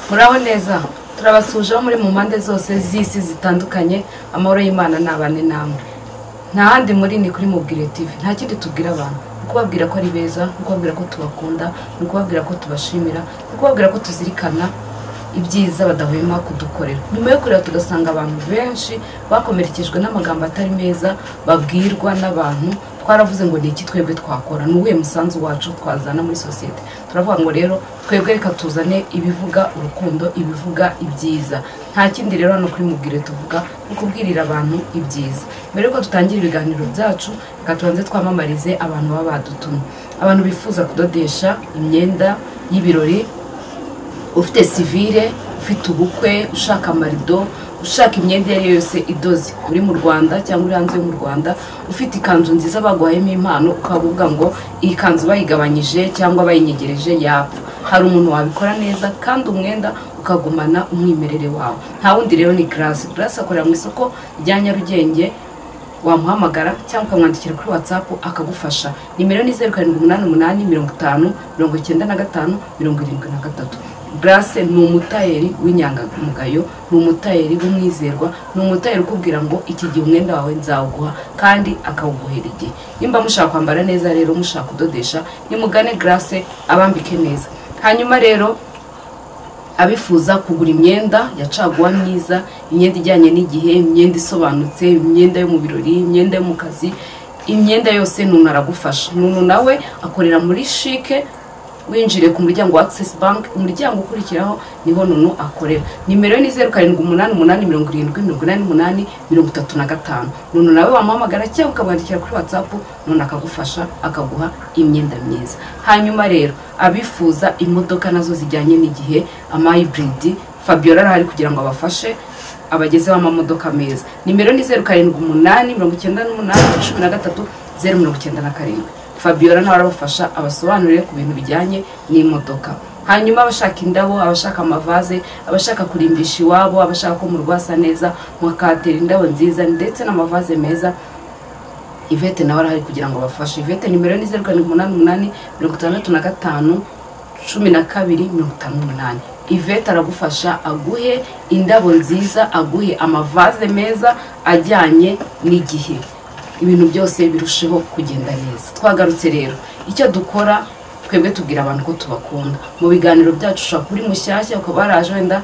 Muraho neza, turabasuhuje aho muri mu mpande zose z'isi zitandukanye. Amahoro y'Imana nabane namwe. Nta handi muri, ni kuri Mubwire TV. Nta kindi tubwira abantu, ni ukubabwira ko ari beza, ni ukubabwira ko tubakunda, ni ukubabwira ko tubashimira, ni ukubabwira ko tuzirikana ibyiza badahwema kudukorera. Nyuma yo kureba tugasanga abantu benshi bakomerekejwe n'amagambo atari meza babwirwa n'abantu, twaravuze ngo ni iki twebwe twakora, ni uwuhe musanzu wacu twazana muri sosiyete? Turavuga ngo rero twebwe reka tuzane ibivuga urukundo, ibivuga ibyiza. Nta kindi rero hano kuri Mubwire tuvuga, ni ukubwirira abantu ibyiza. Mbere yuko dutangira ibiganiro byacu, reka tubanze twamamarize abantu baba badutumye, abantu bifuza kudodesha imyenda y'ibirori. Ufite civil, ufite ubukwe, ushaka amarido, ushaka imyenda iyo ari yo yose idoze, uri mu Rwanda cyangwa uri hanze yo mu Rwanda, ufite ikanzu nziza baguhayemo impano, ukaba uvuga ngo iyi kanzu bayigabanyije cyangwa bayinyegereje yapfa, hari umuntu wabikora neza kandi umwenda ukagumana umwimerere wawe. Nta wundi rero ni Grace. Grace akorera mu isoko rya Nyarugenge. Wamuhamagara cyangwa ukamwandikira kuri WhatsApp akagufasha. Nimero ni 0788509573. Grace ni umutayeri w'inyangamugayo, ni umutayeri w'umwizerwa, ni umutayeri ukubwira ngo iki gihe umwenda wawe nzawuguha, kandi akawuguhera igihe. Nimba mushaka kwambara neza rero, mushaka kudodesha, nimugane Grace abambike neza. Hanyuma rero abifuza kugura imyenda ya caguwa myiza, imyenda ijyanye n'igihe, imyenda isobanutse, imyenda yo mu birori, imyenda yo mu kazi, imyenda yose, Nunu aragufasha. Nunu nawe akorera muri CHIC. Winjire ku muryango wa Access Bank, umuryango ukurikiraho niho Nunu akorera. Nimero ni 0788708835. Nunu nawe wamuhamagara cyangwa ukamwandikira kuri WhatsApp, Nunu akagufasha akaguha imyenda myiza. Hanyuma rero abifuza imodoka nazo zijyanye n'igihe, ama hybrid, Fabiola arahari kugira ngo abafashe, abagezeho amamodoka meza. Nimero ni 0789813097. Fabiola nawe arabafasha, abasobanurire ku bintu bijyanye n'imodoka. Hanyuma abashaka indabo, abashaka amavaze, abashaka kurimbisha iwabo, abashaka ko mu rugo hasa neza, mukatera indabo nziza ndetse n'amavaze meza, Ivete nawe arahari kugira ngo abafashe. Ivete nimero ni 0788651258. Ivete aragufasha, aguhe indabo nziza, aguhe amavaze meza ajyanye n'igihe, ibintu byose birusheho kugenda neza. Twagarutse rero, icyo dukora twebwe tubwira abantu ko tubakunda mu biganiro byacu. Ushobora kuba uri mushyashya, ukaba waraje wenda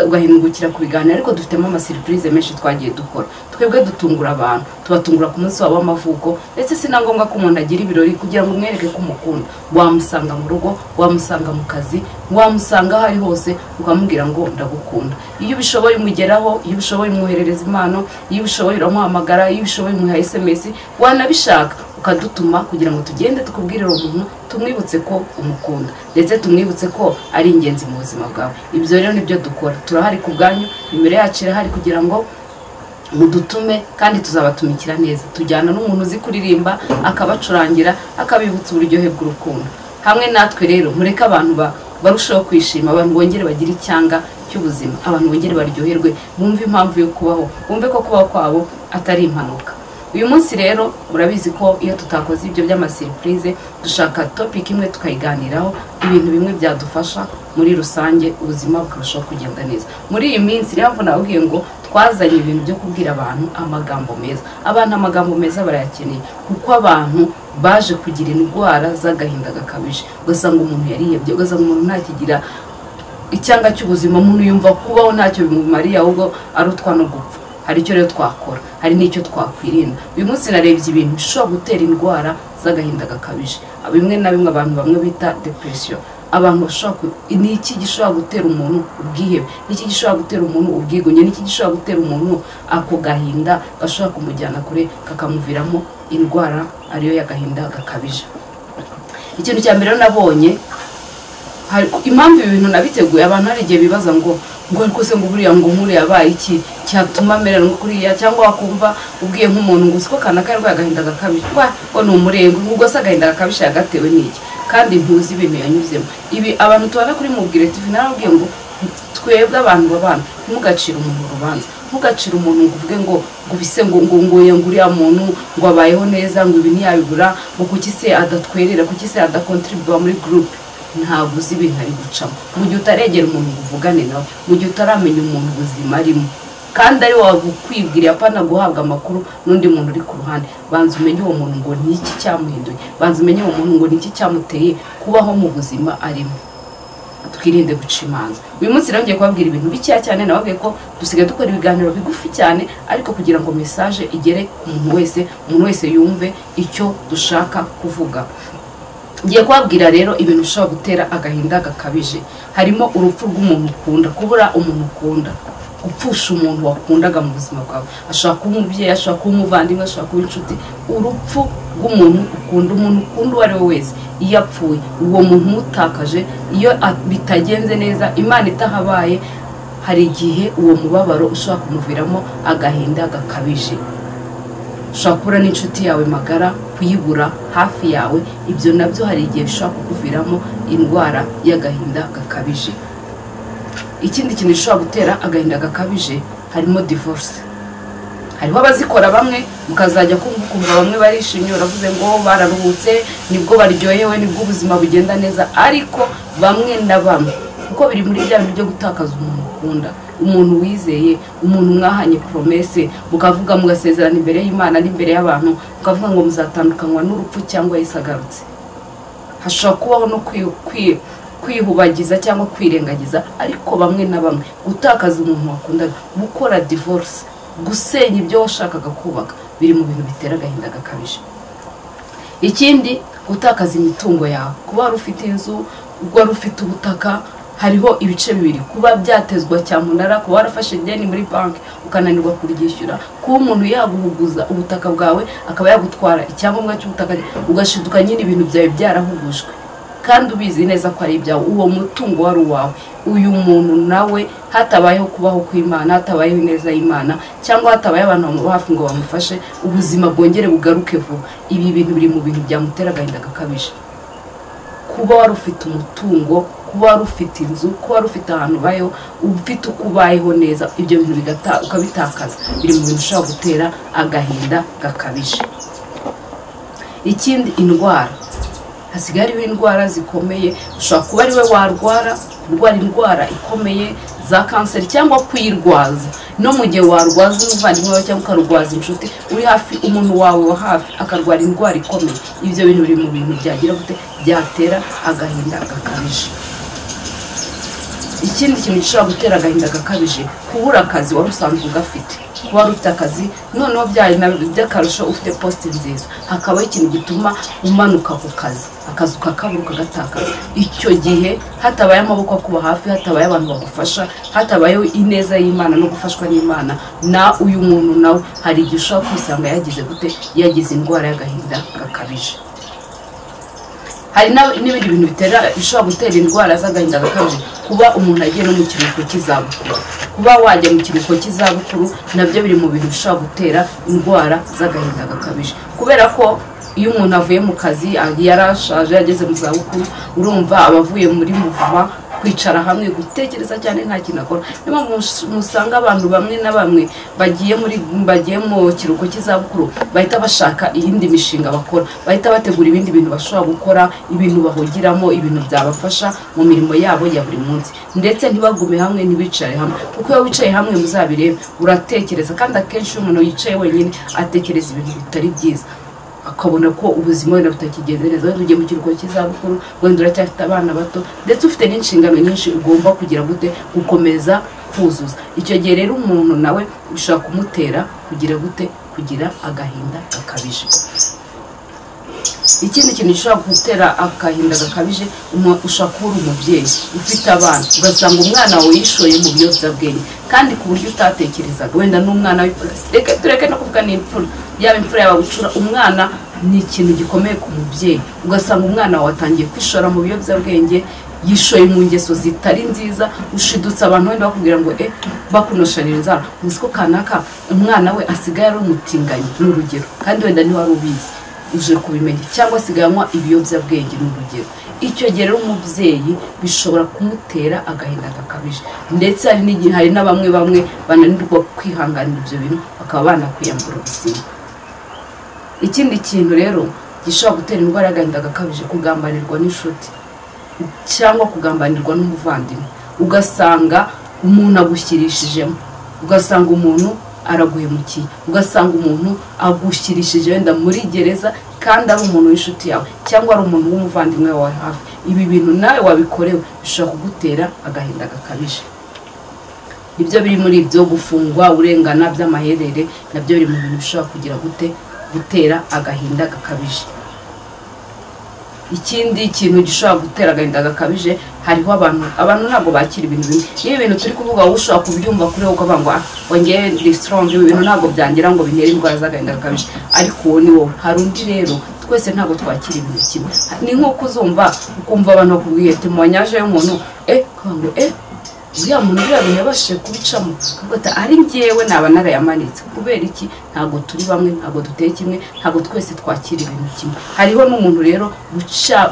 ugahingukira ku biganiro, ariko dufitemo ama surprise menshi twagiye dukora. Twebwe dutungura abantu, tubatungura ku munsi wabo w'amavuko, ndetse si na ngombwa ko umuntu agira ibirori kugira ngo umwereke ko umukunda. Wamusanga mu rugo, wamusanga mu kazi, wamusanga aho ari hose, ukamubwira ngo ndagukunda. Iyo ubishoboye umugeraho, iyo ubishoboye umwoherereza impano, iyo ubishoboye uramuhamagara, iyo ubishoboye umuha SMS, wanabishaka ukadutuma kugira ngo tugende tukubwirire uwo muntu, tumwibutse ko umukunda, ndetse tumwibutse ko ari ingenzi mu buzima bwawe. Ibyo rero nibyo dukora, turahari ku bwanyu. Nimero yacu irahari kugira ngo mudutume, kandi tuzabatumikira neza. Tujyana n'umuntu uzi kuririmba, akabacurangira, akabibutsa uburyohe bw'urukundo hamwe natwe. Rero mureke abantu barusheho kwishima, abantu bongere bagire icyanga cy'ubuzima, abantu bongere baryoherwe, bumve impamvu yo kubaho, bumve ko kubaho kwabo atari impanuka. Uyu munsi rero murabizi ko iyo tutakoze ibyo by'ama surprise, dushaka topic imwe tukayiganiraho, ibintu bimwe byadufasha muri rusange, ubuzima bukarushaho kugenda neza. Muri iyi minsi rero mpamvu nababwiye ngo twazanye ibintu byo kubwira abantu amagambo meza. Abantu amagambo meza barayakeneye, kuko abantu baje kugira indwara z'agahinda gakabije, ugasanga umuntu yarihebye, ugasanga umuntu ntakigira icyanga cy'ubuzima, umuntu yumva kubaho ntacyo bimumariye, ahubwo arutwa no gupfa. Hari icyo rero twakora, hari n'icyo twakwirinda. Uyu munsi narebye ibintu bishobora gutera indwara z'agahinda gakabije, bimwe na bimwe abantu bamwe bita depression. Abantu bashobora, ni iki gishobora gutera umuntu ubwihebe? Ni iki gishobora gutera umuntu ubwigunge? Ni iki gishobora gutera umuntu ako gahinda gashobora kumujyana kure, kakamuviramo indwara ariyo y'agahinda gakabije? Ikintu cya mbere rero nabonye, impamvu ibi bintu nabiteguye, abantu hari igihe bibaza ngo ariko se ngo buriya ngo nkuru yabaye iki cyatuma amera ngo kuriya, cyangwa wakumva ubwiye nk'umuntu ngo usiko kanaka yarwaye agahinda gakabije, ngo ni umurengwe, ubwo se agahinda gakabije yagatewe n'iki kandi ntuzi ibintu yanyuzemo? Ibi abantu tubana kuri Mubwire TV, narababwiye ngo twebwe abantu babana, ntimugacire umuntu urubanza, ntugacire umuntu ngo uvuge ngo bise ngo uriya muntu ngo abayeho neza, ngo ibi ntiyabibura, ngo kuki se adatwerera, kuki se adakontribuwa muri groupe. Ntabwo uzi ibintu ari gucamo mu gihe utaregera umuntu ngo uvugane nawe, mu gihe utaramenya umuntu ubuzima arimo, kandi ari wowe wabukwibwiriye, apana guhabwa amakuru n'undi muntu uri ku ruhande. Banza umenye uwo muntu ngo ni iki cyamuhinduye, banza umenye uwo muntu ngo ni iki cyamuteye kubaho mu buzima arimo. Twirinde guca imanza. Uyu munsi rero ngiye kubabwira ibintu bikeya cyane. Nababwiye ko dusigaye dukora ibiganiro bigufi cyane, ariko kugira ngo message igere ku muntu wese, umuntu wese yumve icyo dushaka kuvuga. Ngiye kubabwira rero ibintu bishobora gutera agahinda gakabije. Harimo urupfu rw'umuntu ukunda, kubura umuntu ukunda, gupfusha umuntu wakundaga mu buzima bwawe. Ashobora kuba umubyeyi, ashobora kuba umuvandimwe, ashobora kuba inshuti. Urupfu rw'umuntu ukunda, umuntu ukunda uwo ari we wese, iyo apfuye uwo muntu umutakaje, iyo bitagenze neza, Imana itahabaye, hari igihe uwo mubabaro ushobora kumuviramo agahinda gakabije. Ushobora kubura n'inshuti yawe magara, kuyibura hafi yawe, ibyo nabyo hari igihe bishobora kukuviramo indwara y'agahinda gakabije. Ikindi kintu gishobora gutera agahinda gakabije harimo divorce. Hariho abazikora bamwe mukazajya kumva bamwe barishimye, baravuze ngo bararuhutse, nibwo baryohewe, nibwo ubuzima bugenda neza. Ariko bamwe na bamwe, kuko biri muri bya bintu byo gutakaza umuntu ukunda, umuntu wizeye, umuntu mwahanye promesse, mukavuga mugasezerana imbere y'Imana n'imbere y'abantu, mukavuga ngo muzatandukanywa n'urupfu cyangwa Yesu agarutse. Hashobora kubaho no kwihubagiza cyangwa kwirengagiza, ariko bamwe na bamwe gutakaza umuntu wakundaga, gukora divorce, gusenya ibyo washakaga kubaka, biri mu bintu bitera agahinda gakabije. Ikindi, gutakaza imitungo yawe, kuba wari ufite inzu, wari ufite ubutaka, hariho ibice bibiri: kuba byatezwa cyamunara, kuba warafashe ideni muri banki ukananirwa kuryishyura, kuba umuntu yaguhuguza ubutaka bwawe akaba yagutwara icyangombwa cy'ubutaka, ugashiduka nyine ibintu byawe byarahugujwe kandi ubizi neza ko ari ibyawe, uwo mutungo wari uwawe. Uyu muntu nawe hatabayeho kubaho kw'Imana, hatabayeho ineza y'Imana, cyangwa hatabaye abantu bamuba hafi ngo bamufashe, ubuzima bwongere bugaruke vuba, ibi bintu biri mu bintu byamutera agahinda gakabije. Kuba wari ufite umutungo, kuba wari ufite inzu, kuba wari ufite ahantu ubayeho, ufite uko ubayeho neza, ibyo bintu ukabitakaza, biri mu bintu bishobora gutera agahinda gakabije. Ikindi, indwara. Hasigaye hariho indwara zikomeye, ushobora kuba ari we warwara, kurwara indwara ikomeye za kanseri cyangwa kuyirwaza. No mu gihe warwaza umuvandimwe wawe cyangwa ukarwaza inshuti uri hafi, umuntu wawe wa hafi akarwara indwara ikomeye, ibyo bintu biri mu bintu byagira gute, byatera agahinda gakabije. Ikindi kintu gishobora gutera agahinda gakabije, kubura akazi wari usanzwe ugafite. Kuba wari ufite akazi, noneho by'akarusho ufite poste nziza, hakabaho ikintu gituma umanuka ku kazi, akazi ukakabura ukagatakaza. Icyo gihe hatabaye amaboko akuba hafi, hatabaye abantu bagufasha, hatabayeho ineza y'Imana no gufashwa n'Imana, na uyu muntu nawe hari igihe ushobora kwisanga yagize gute, yagize indwara y'agahinda gakabije. Hari n'ibindi bintu bishobora gutera indwara z'agahinda gakabije, kuba umuntu agiye no mu kiruhuko cy'izabukuru. Kuba wajya mu kiruhuko cy'izabukuru nabyo biri mu bintu bishobora gutera indwara z'agahinda gakabije, kubera ko iyo umuntu avuye mu kazi yarashaje, yageze mu zabukuru, urumva aba avuye muri muvuma, kwicara hamwe, gutekereza cyane, nta kintu akora. Niyo mpamvu musanga abantu bamwe na bamwe bagiye mu kiruhuko cy'izabukuru bahita bashaka iyindi mishinga bakora, bahita bategura ibindi bintu bashobora gukora, ibintu bahugiramo, ibintu byabafasha mu mirimo yabo ya buri munsi, ndetse ntibagume hamwe, ntibicare hamwe, kuko iyo wicaye hamwe muzabirebe uratekereza, kandi akenshi iyo umuntu yicaye wenyine atekereza ibintu bitari byiza, akabona ko ubuzima wenda butakigenze neza. Wenda ugiye mu kiruhuko cy'izabukuru, wenda uracyafite abana bato, ndetse ufite n'inshingano nyinshi ugomba kugira gute, gukomeza kuzuza. Icyo gihe rero umuntu nawe bishobora kumutera kugira gute, kugira agahinda gakabije. Ikindi kintu gishobora gutera agahinda gakabije, ushobora kuba uri umubyeyi ufite abana, ugasanga umwana wawe yishoye mu biyobyabwenge, kandi ku buryo utatekerezaga, wenda n'umwana w'imfura, reka tureke no kuvuga n'imfura, yaba imfura yaba bucura, umwana ni ikintu gikomeye ku mubyeyi. Ugasanga umwana wawe atangiye kwishora mu biyobyabwenge, yishoye mu ngeso zitari nziza, ushidutse abantu wenda bakubwira ngo bakunoshanira inzara, uzi ko kanaka umwana we asigaye ari umutinganyi, ni urugero, kandi wenda ntiwari ubizi, uje kubimenya, cyangwa asigaye anywa ibiyobyabwenge, ni urugero. Icyo gihe rero umubyeyi bishobora kumutera agahinda gakabije, ndetse hari n'igihe hari na bamwe bananirwa kwihanganira ibyo bintu, bakaba banakwiyambura ubuzima. Ikindi kintu rero gishobora gutera indwara y'agahinda gakabije, kugambanirwa n'inshuti. cyangwa kugambanirwa n'umuvandimwe, ugasanga umuntu agushyirishijemo, ugasanga umuntu araguhemukiye, ugasanga umuntu agushyirishije wenda muri gereza kandi ari umuntu w'inshuti yawe cyangwa ari umuntu w'umuvandimwe wawe hafi. Ibi bintu nawe wabikorewe bishobora kugutera agahinda gakabije. Ibyo biri muri ibyo gufungwa, urengana by'amaherere, nabyo biri mu bintu bishobora kugira gute gutera agahinda gakabije. Ikindi kintu gishobora gutera agahinda gakabije, hariho abantu ntabwo bakira ibintu bimwe. Niba ibintu turi kuvuga wowe ushobora kubyumva kuri wowe ukavuga ngo wongeye ndi strong, ibi bintu ntabwo byangira ngo bintere indwara z'agahinda gakabije, ariko uwo ni wowe. Hari undi rero twese ntabwo twakira ibintu kimwe. Ni nk'uko uzumva ukumva abantu bakubwiye témoignage y'umuntu, ukavuga ngo uriya muntu biriya bintu yabashije kubicamo, ukavuga ari njyewe naba narayamanitse. Kubera iki? Ntabwo turi bamwe, ntabwo duteye kimwe, ntabwo twese twakira ibintu kimwe. Hariho n'umuntu rero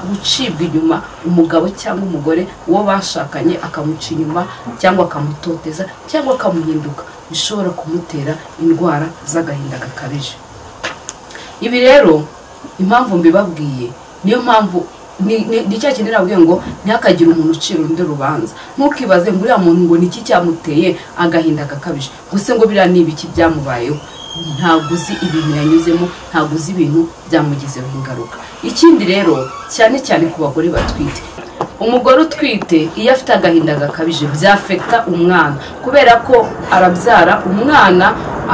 gucibwa inyuma, umugabo cyangwa umugore uwo bashakanye akamuca inyuma cyangwa akamutoteza cyangwa akamuhinduka, bishobora kumutera indwara z'agahinda gakabije. Ibi rero impamvu mbibabwiye, niyo mpamvu ni cya kintu nabwiye ngo ntihakagire umuntu ucira undi rubanza. Ntukibaze ngo uriya muntu ngo niki cyamuteye agahinda gakabije, gusa ngo biriya ni ibiki byamubayeho. Ntabwo uzi ibintu yanyuzemo, ntabwo uzi ibintu byamugizeho ingaruka. Ikindi rero cyane cyane ku bagore batwite, umugore utwite iyo afite agahinda gakabije byafekta umwana, kubera ko arabyara umwana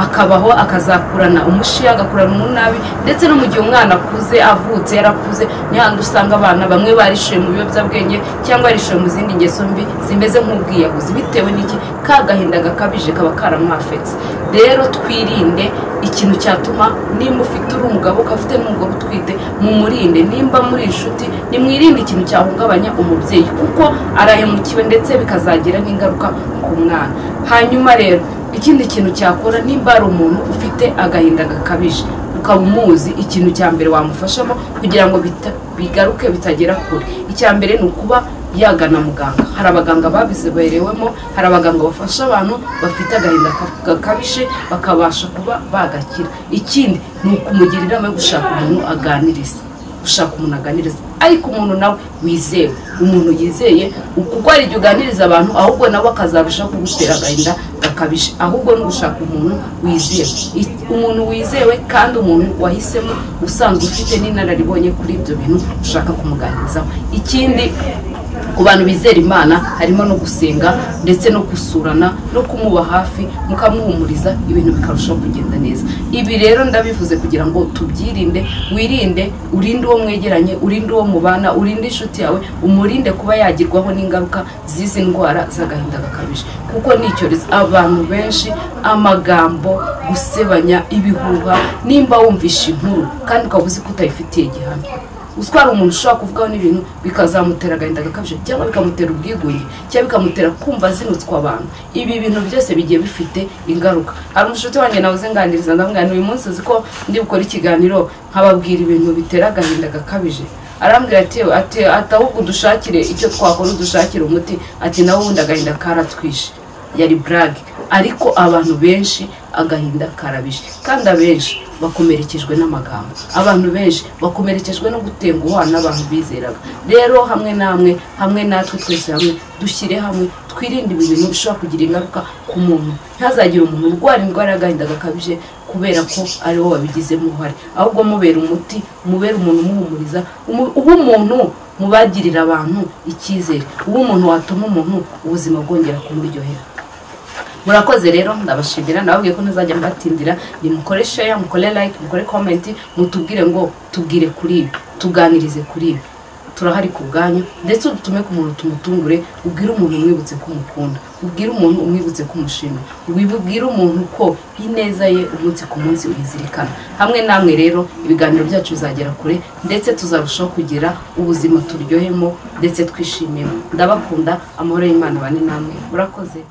akabaho akazakurana umushiya, agakurana umunabi, ndetse no mu gihe umwana akuze avutse yarakuze, ni handi usanga abana bamwe barishuye mu biyobyabwenge cyangwa barishuye mu zindi ngeso mbi zimeze nk'ubwiyahuzi, bitewe n'iki? Ka gahinda gakabije kaba karamwafetse. Rero twirinde ikintu cyatuma, nimba ufite uri umugabo ukaba n'umugore utwite, mumurinde. Nimba muri inshuti, nimwirinde ikintu cyahungabanya umubyeyi, kuko arahemukiwe ndetse bikazagira n'ingaruka ku mwana. Hanyuma rero ikindi kintu cyakora, nimba ari umuntu ufite agahinda gakabije ukaba umuzi, ikintu cya mbere wamufashamo kugira ngo bigaruke bitagera kure, icya mbere ni ukuba yagana muganga. Hari abaganga babizoberewemo, hari abaganga bafasha abantu bafite agahinda gakabije bakabasha kuba bagakira. Ikindi ni ukumugira inama yo gushaka umuntu aganiriza, gushaka umuntu aganiriza, ariko umuntu nawe wizewe, umuntu yizeye, kuko hari igihe uganiriza abantu ahubwo nawe akazarushaho kugutera agahinda gakabije. Ahubwo ni ugushaka umuntu wizewe, umuntu wizewe kandi umuntu wahisemo, usanzwe ufite n'inararibonye kuri ibyo bintu ushaka kumuganirizaho. Ikindi ku bantu bizera Imana, harimo no gusenga ndetse no gusurana no kumuba hafi, mukamuhumuriza, ibintu bikarushaho kugenda neza. Ibi rero ndabivuze kugira ngo tubyirinde, wirinde, urinde uwo mwegeranye, urinde uwo mubana, urinde inshuti yawe, umurinde kuba yagirwaho n'ingaruka z'izi ndwara z'agahinda gakabije, kuko ni icyorezo. Abantu benshi, amagambo, gusebanya, ibihuha, nimba wumvisha inkuru kandi ukaba uzi ko utayifitiye gihamya, uswara umuntu ushobora kuvugaho n'ibintu bikazamutera agahinda gakabije, cyangwa bikamutera ubwigunge, cyangwa bikamutera kumva azinutswe abantu. Ibi bintu byose bigiye bifite ingaruka. Hari umushuti wanjye nahoze nganiriza, ndamubwira uyu munsi uzi ko ndi bukore ikiganiro nkababwira ibintu bitera agahinda gakabije. Arambwira ati ahubwo udushakire icyo twakora, udushakire umuti, ati nawe ubundi agahinda karatwishe. Yari brag, ariko abantu benshi agahinda karabije, kandi abenshi bakomerekejwe n'amagambo, abantu benshi bakomerekejwe no gutenguhwa n'abantu bizeraga. Rero hamwe namwe, hamwe natwe twese hamwe, dushyire hamwe, twirinde ibi bintu bishobora kugira ingaruka ku muntu. Ntazagire umuntu urwara indwara y'agahinda gakabije kubera ko ari wowe wabigizemo uruhare, ahubwo mubera umuti, mubera umuntu umuhumuriza, uba umuntu mubagirira abantu icyizere, uba umuntu watuma umuntu ubuzima bwongera kumuryohera. Murakoze rero, ndabashimira, nababwiye ko ntazajya mbatindira. Ni mukore share, mukore like, mukore comment, mutubwire ngo tubwire kuri ibi, tuganirize kuri ibi. Turahari ku bwanyu, ndetse udutume ku muntu tumutungure, ubwire umuntu umwibutse ko umukunda, ubwire umuntu umwibutse ko umushimira, ubwire umuntu ko ineza ye umunsi ku munsi uyizirikana. Hamwe namwe rero ibiganiro byacu bizagera kure, ndetse tuzarushaho kugira ubuzima turyohemo ndetse twishimiyemo. Ndabakunda, amahoro y'Imana bane namwe. Murakoze.